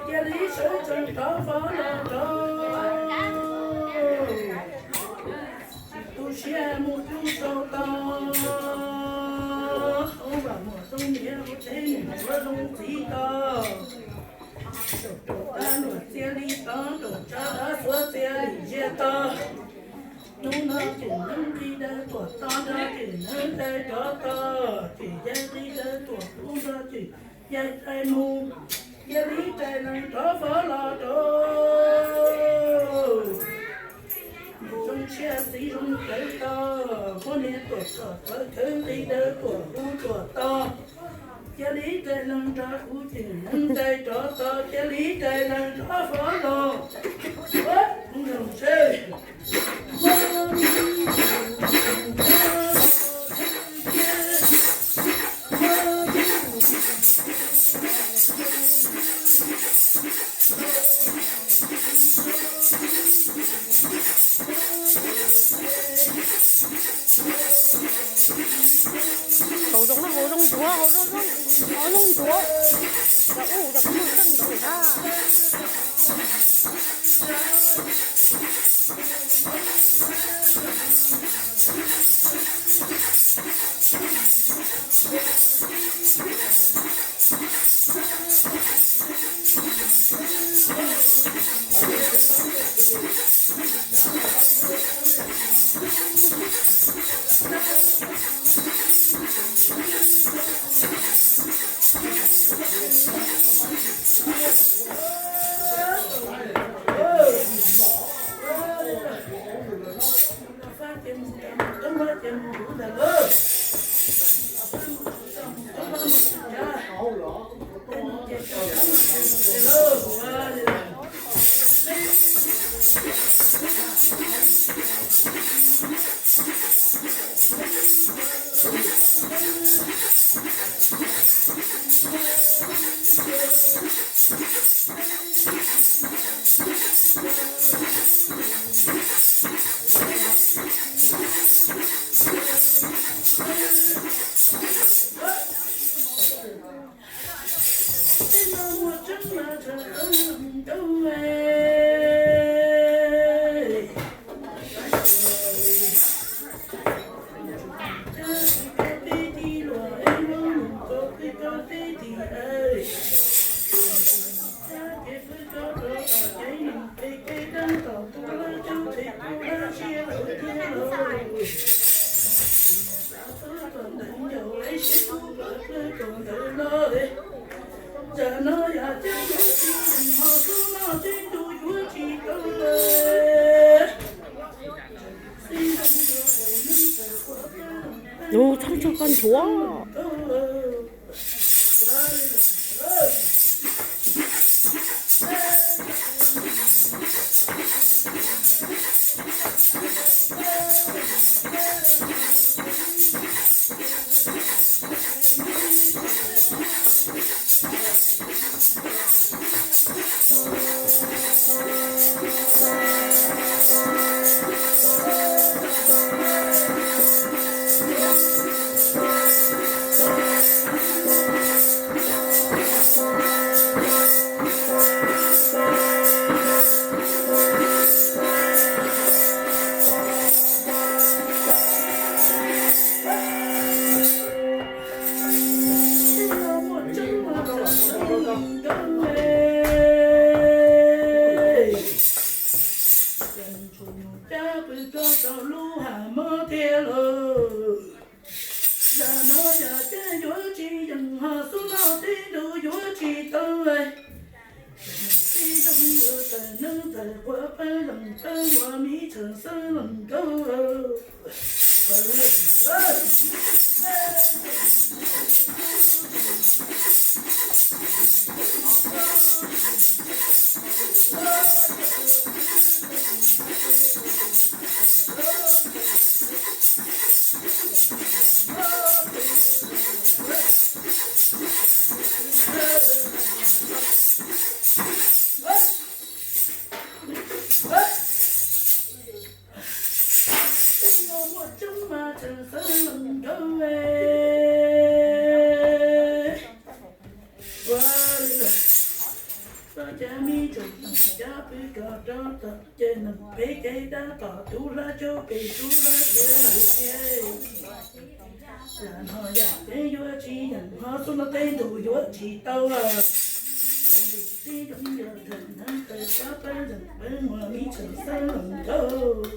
Cia li sawv tsees rov qab los rau, tsis tu siab mus rau tod. Ua vam muam zoo niam, ua tsev niam ua zoo txiv tod. Saum rau tag luam txia li tod, rau tshav tag xuav txia li ziag tod. Hnub no ces neeb nqis dawb tuam tod nrog ces neeb tais rov tod, ces yawg nqis dawb tuam ub nrog ces yawg tais mus. Cia li rais nees rov qab los rau, niam zoo tshiab txiv zoo tawv tod, muab niag tuam txhom tawv khawv nqis dawb tuam ub tuam tod. Cia li rais nees nrog kuv ces neeb tais rov tod, cia li rais nees rov qab los. Haus zoo na, haus zoo ntsuav, haus zoo zoo, haus zoo ntsuav. Cov ub cov koj muag txeej ntawd li hab. Tus txhob tso koj ntsuav. Cab pw rau saum lub hav mob thiab lauj. Zam no yog cab yuav tsis yeem, ho xub no tib ntus yuav tsis tau. Tib zoo tawm neeb tawm quav pawg leej pawg muas miv txhawm xeeb leej nkaub. Tej no muaj coob mas tseem xeeb leej nkaub. Cov pw kom rau tom ces neeg peb kev dab tom tub hlab caub pem tub hlab tiav lawm tiag. Yam no yam keeb yuav tsis nyeem, ho xub no tej ntus yuav tsis tau lawm. Tej ntus tib zoo yog thaum neeb taw cov peb nyeem peb muag mi tseem xeeb los nkaus.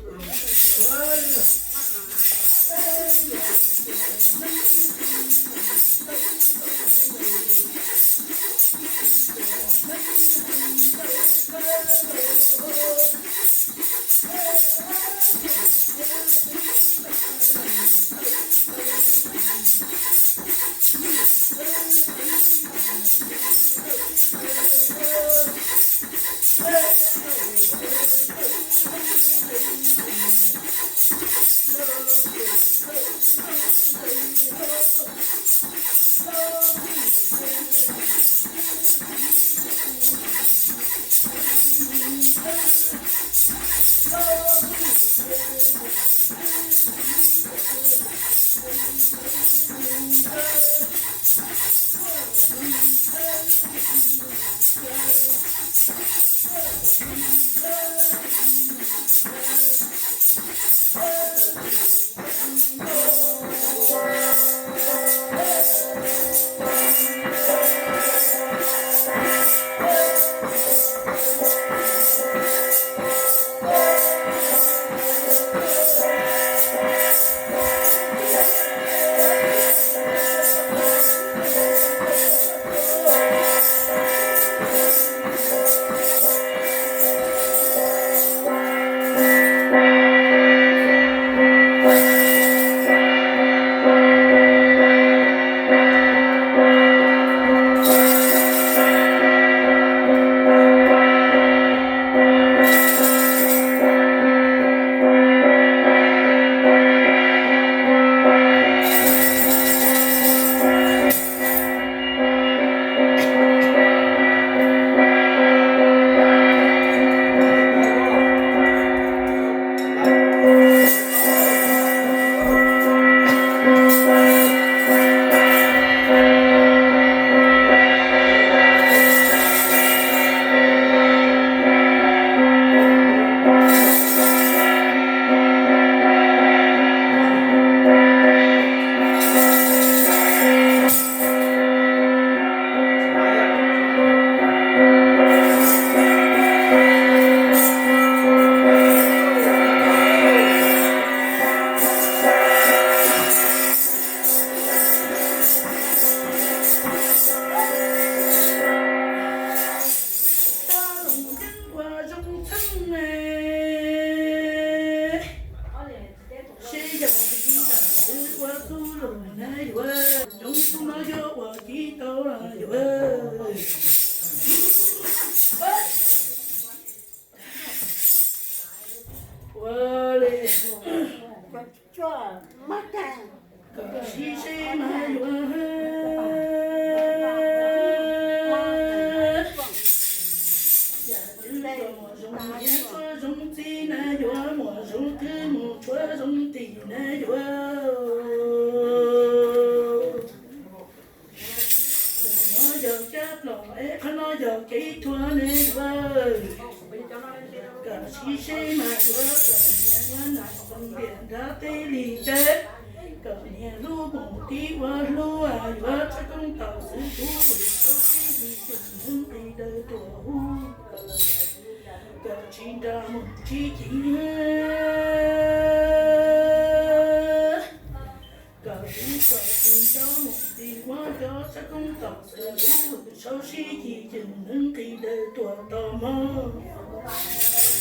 Seb yog li ntawd ua txuj lus na yuav, coob tub no yog ua tib tau yuav. Ua li kom sib seb mas yuav. Yam twg kom muam zoo niam tshuab zoo txiv na yuav, muam zoo kwv mus tshuab zoo tim na yuav. Qhov no yog cab plos es qhov no yog kev thuam ne yuav. Kom sib seb mas yuav, kom niam ua nam ntxeev tiam nrab teb li teb, kom niam hlub mus tib ua hlub yuav, txhob koob tau xwb kuv lwm tau tib li cem neeb qis daws tuam huv, kom tsis nra mus tsis ci. Kom kuv kom tsis nco mus tsis muab cov txhob koob tau xwb kuv lwm sau sib ci cem neeb qis daws tuam tos mog.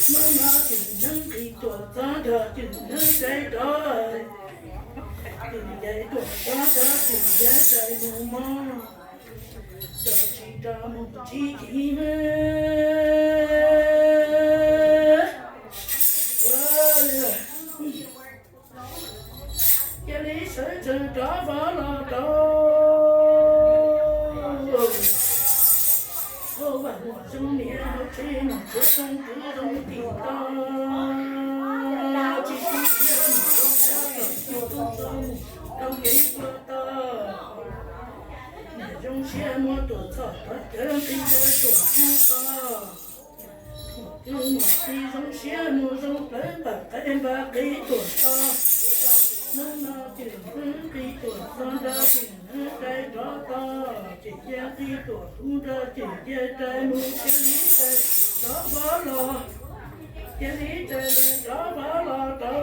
Muab no cem neeb qis tuam txob nrog cem neeb cai rov, cem cai tuam txob nrog cem cai cai mus mog. Kom tsis nra mus tsis ci. Cia li sawv tsees rov vov los rau. Hauv vaj muam zoo niam, hauv tsev muam tshuab, zoo kwv zoo tij to. Tsis tu siab mus rau sab kom tsis tu txog mus rau kev tuag to. Niam zoo siab muab tuam txhom tov cawv nqi ntawd tuam kub to. Mus tsis zoo siab mus zoo plawv pam qaib npab qis tuam to. Hnub no ces qis tuam to nrog ces rais rov to, ces cia qis tuam hu nrog ces cia rais mus cia li rais rov vov los, cia li rais rov vov los rau.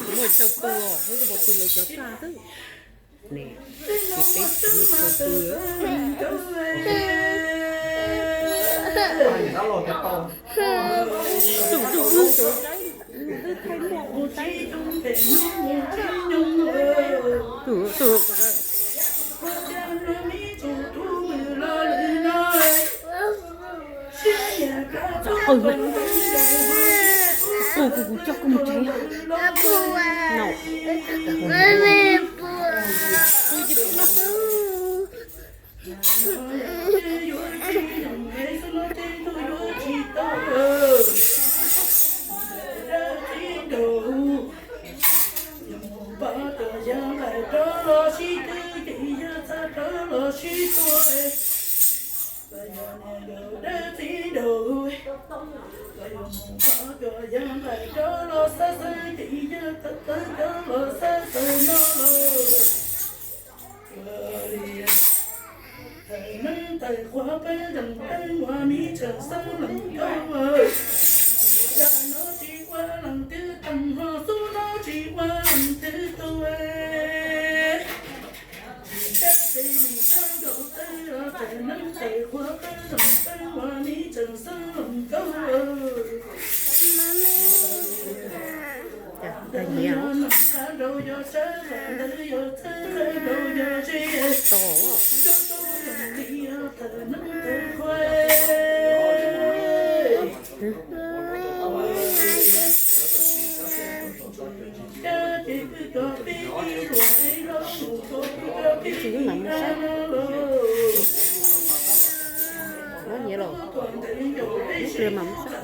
Muaj chaw pw os, wb pw lawv cov txaj xwb. Peb muaj chaw pw. Kuv, kuv coj kuv mus tsev. No. Tawm neeb tawm quav peb leeg peb ua mi tseem xeeb leej kaub. Zaj no tsis ua leej twg teem, hlo xub no tsis ua leej twg tu. Tsis tab txi mus rau nkaus twg, tawm neeb tawm quav peb leeg peb ua mi tseem xeeb leej kaub. Tsis mam mus sab. Ua nyiav los, ib pliag mam mus sab.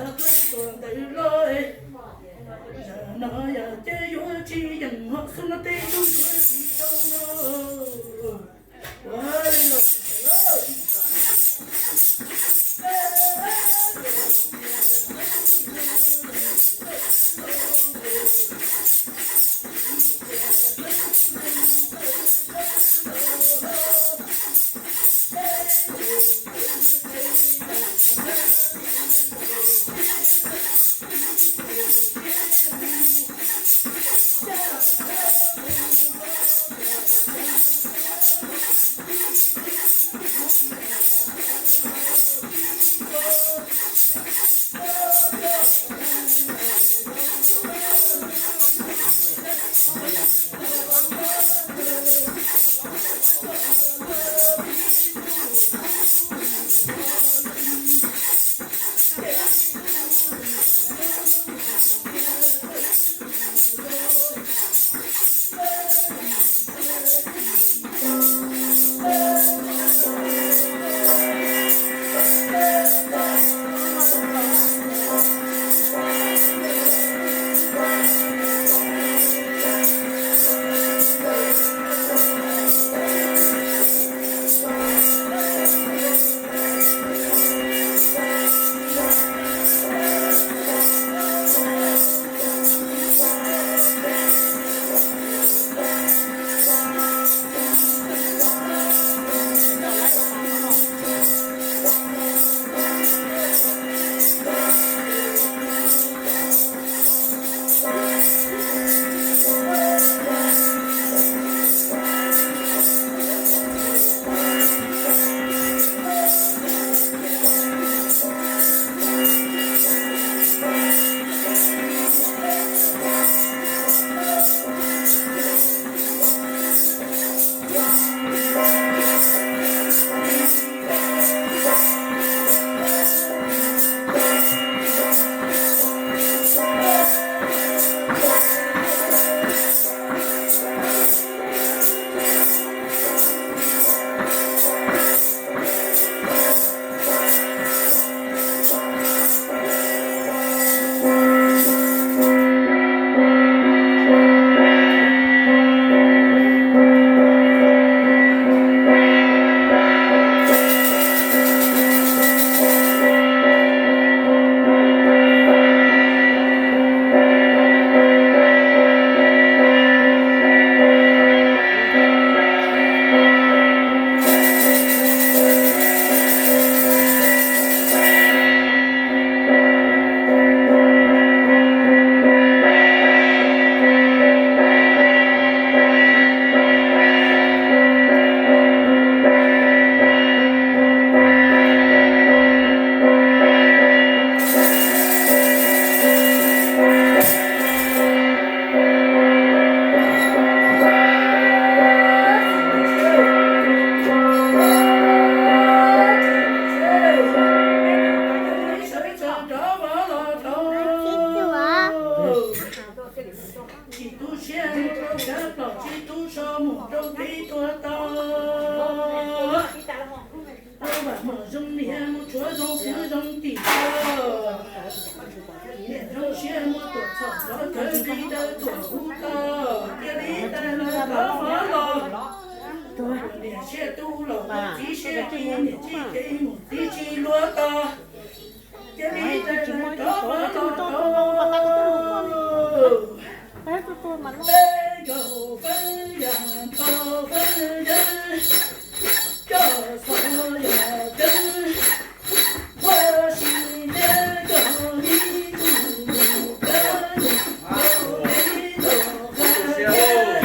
Tsis tu siab mus rau sab pom, tsis tu so mus rau peb tuag tau. Tau vam mom zoo niam mus tshuav zoo kwv zoo tij tau. Niam zoo siab muab tuam txhom los kawg nqi daws tuam huv tau. Cia li tag los rov mov los. Niam siab tu los ua txiv siab ci, niam tsis kev mus txiv tsis luag tau. Cia li tag los rov mov los tau. Peb nkaus feeb yam npau feeb yawg, coj xov yam kawg, ua si ntiab coj mi tus mus kawg, mus rau peb nkaus feeb yawg.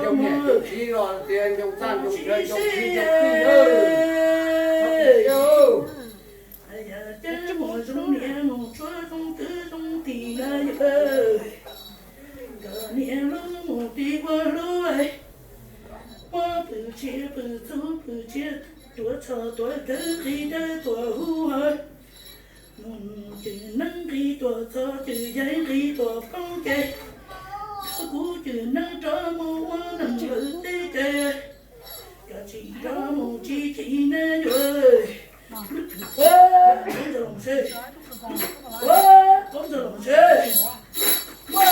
Cov niam cov txiv los tias ncoo txaj ncoo chaw ncoo kwv ncoo tij lawm. Cov niam mus zoo niam mus tshuab zoo kwv zoo tij na yawg. Cov niam lub mus tim ua lub, muab pw tshiab pw txhub pw tshiab, tuav txhos tuav dawb nqi dawb tuam huv hawv. Mus cwm neeb nqi tuam txhos cwm yaig nqi tuam poob ces, rau kuv cwm neeb rov mus ua neeg lawm teb ces, cov tsis rov mus tsis chim na yuav. Ua, qoob ntxawg los seb, ua, qoob ntxawg los seb, ua,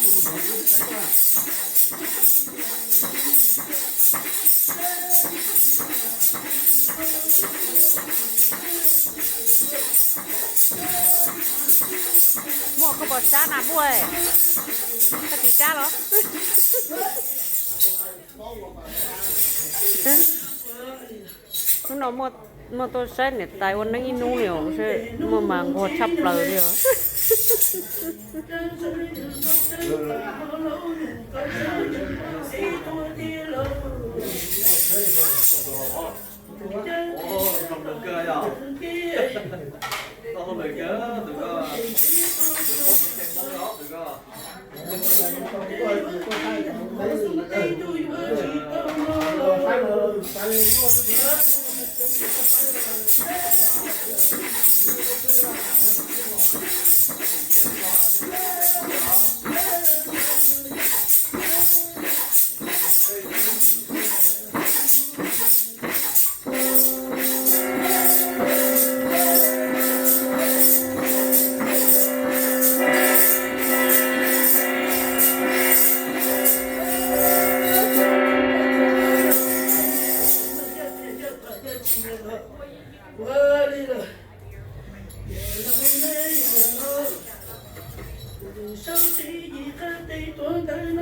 mus mus dab los tawg kiag. Muaj koj pom sab na muaj, koj tsis sab los? Hnub no muaj tuaj saib niam tais ua neeb ib hnub li os, muaj mas nquag tshaj plaws li os.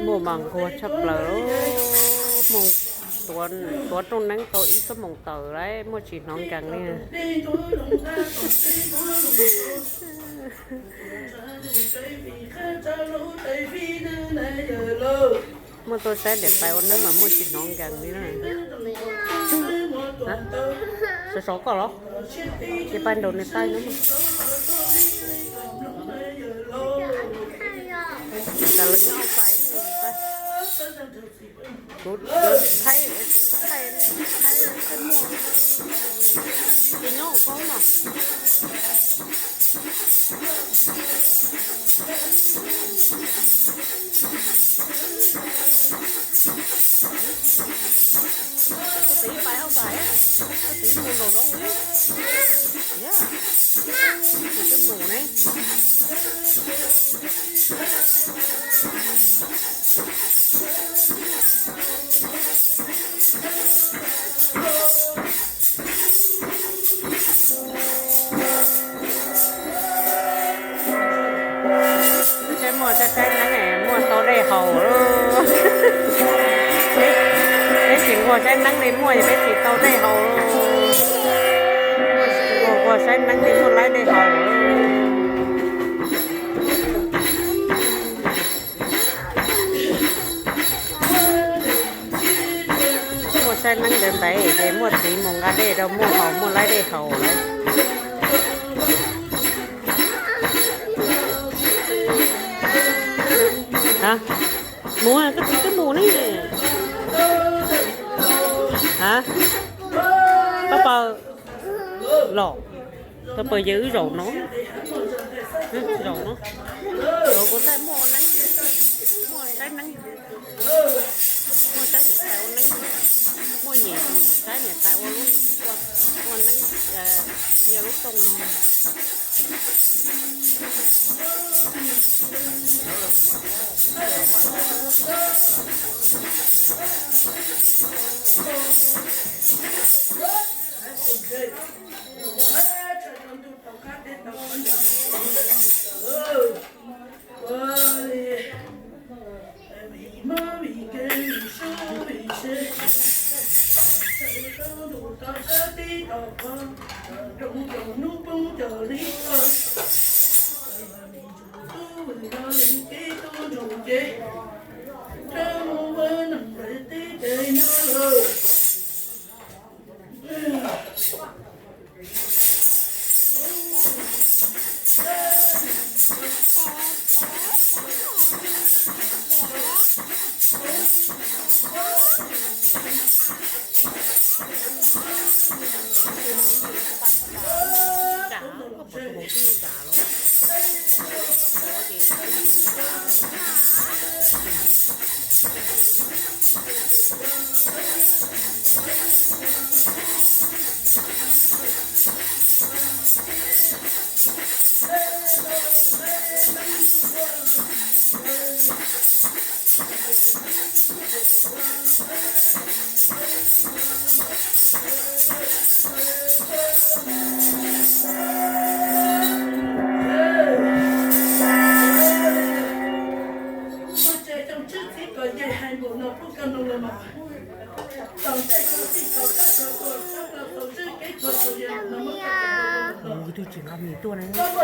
Muaj mas nquag tshaj plaws, tuav rooj neeb tau ib xuab moos tawm lawm muaj tsis hnov nkees li. Muaj tuaj saib niam tais ua neeb mas muaj tsis hnov nkees li na. Sov sov koj los? Ces pab nraus niam tais no. Niam tais lawv nyob ua pais. Kuv thaij, thaij, thaij muaj ces nyob ua koj mas. Koj txiv pais hauj pais, koj txiv mus nraum zoov li. Yog, koj txiv mus ne. Saib muaj saib saib neeb muaj tau dej haus. Peb tsis nquag saib neeb li muaj, peb tsis tau dej haus. Nquag saib neeb li muaj laib dej haus. Muaj saib neeb ntawd ntaiv ces muaj Txiv mus nqa dej rau muaj haus, muaj laib dej haus lawm. Mus, koj txiv twb mus ne. Pab Pawg los, Pab Pawg yawg wb zaum no, zaum no, zaum kuv thaij muaj neeb, muaj saib neeb, muaj saib niam tais ua neeb, muaj niam, niam saib niam tais ua lub, ua, ua neeb, dhia lub tooj no. Tus tsis nqa mis tuaj ne, tsis nqa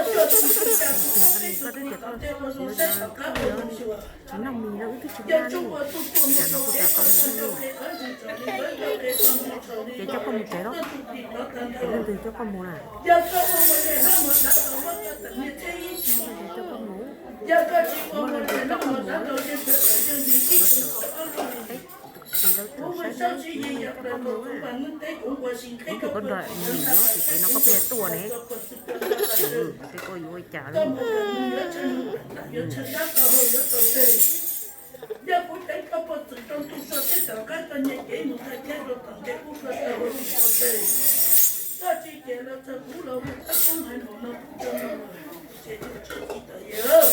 mis, koj twb tias koj tsis noj mis no wb twb tsis nqa li. Cas no kuv tas tau mus li. Ces coj koj mus tsev los? Leej twg coj koj mus na? Leej twg coj koj mus? Muaj leej twg coj koj mus? Teb, tsis ntawd thaum saib neeb, muaj leej twg coj koj mus na? Hnub twg koj nrog mis nyob tim tsev no koj pheej tuaj ne. Teb koj yuav ua cas li? Yog kuv ceev koj pov txwm rau ntu so teb tom qab koj nyiag kev mus tag thiab rau tom ntej ub koj tau hauv tsis tau teg, koj tsis ces los txog kuv los hu qab koob hais npaum no kuv rau no, ces tus tsis tau yawg.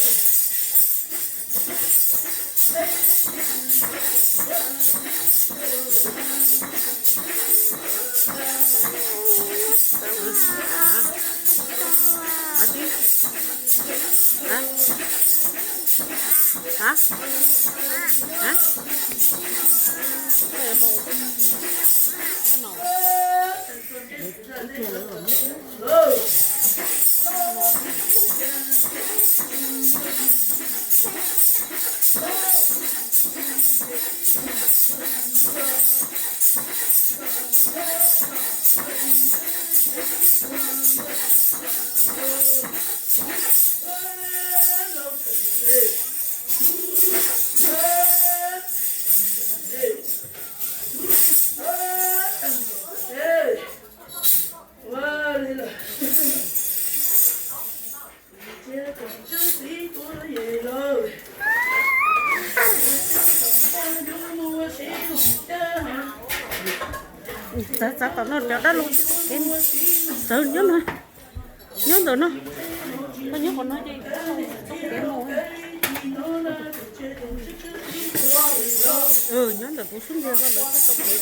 Txav txav tom no cov dab laug kev, txawv nyob no, nyob ntawm no, koj nyob qhov no ces kev mus. Nyob ntawm kuv xub ntiag ko lawv twb tau kev.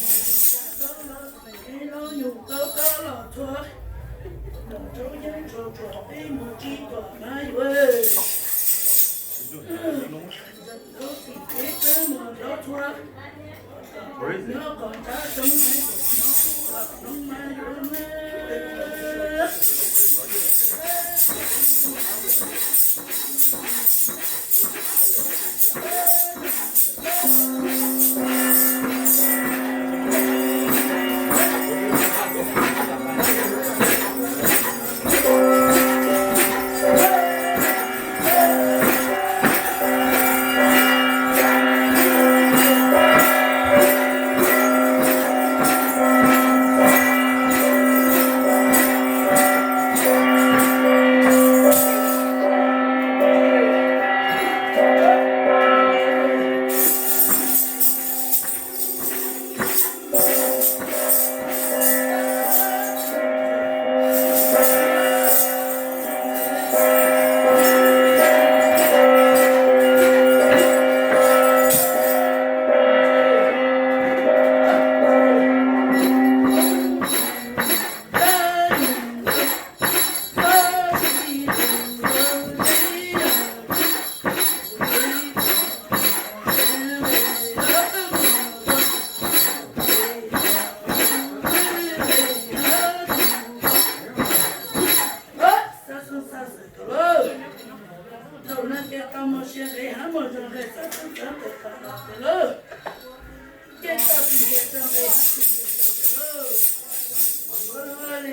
Ib lub nyuag taub taub los txhua, nram tsaub yeeb tso tsuam peb mus tsis tuam mas yuav. Zaum tau txim peb peb mus nrov txhua, nyob qhov nrab roob mas yuav mas. Xav xav xav xav tau lawm, zaum no ces tau mus sia nqe hab mus zoo nqe xav xav xav tawm qhov no ces lawm. Ces tau tus nqe tau nqe hab tus nqe tau ces lawm. Ua li.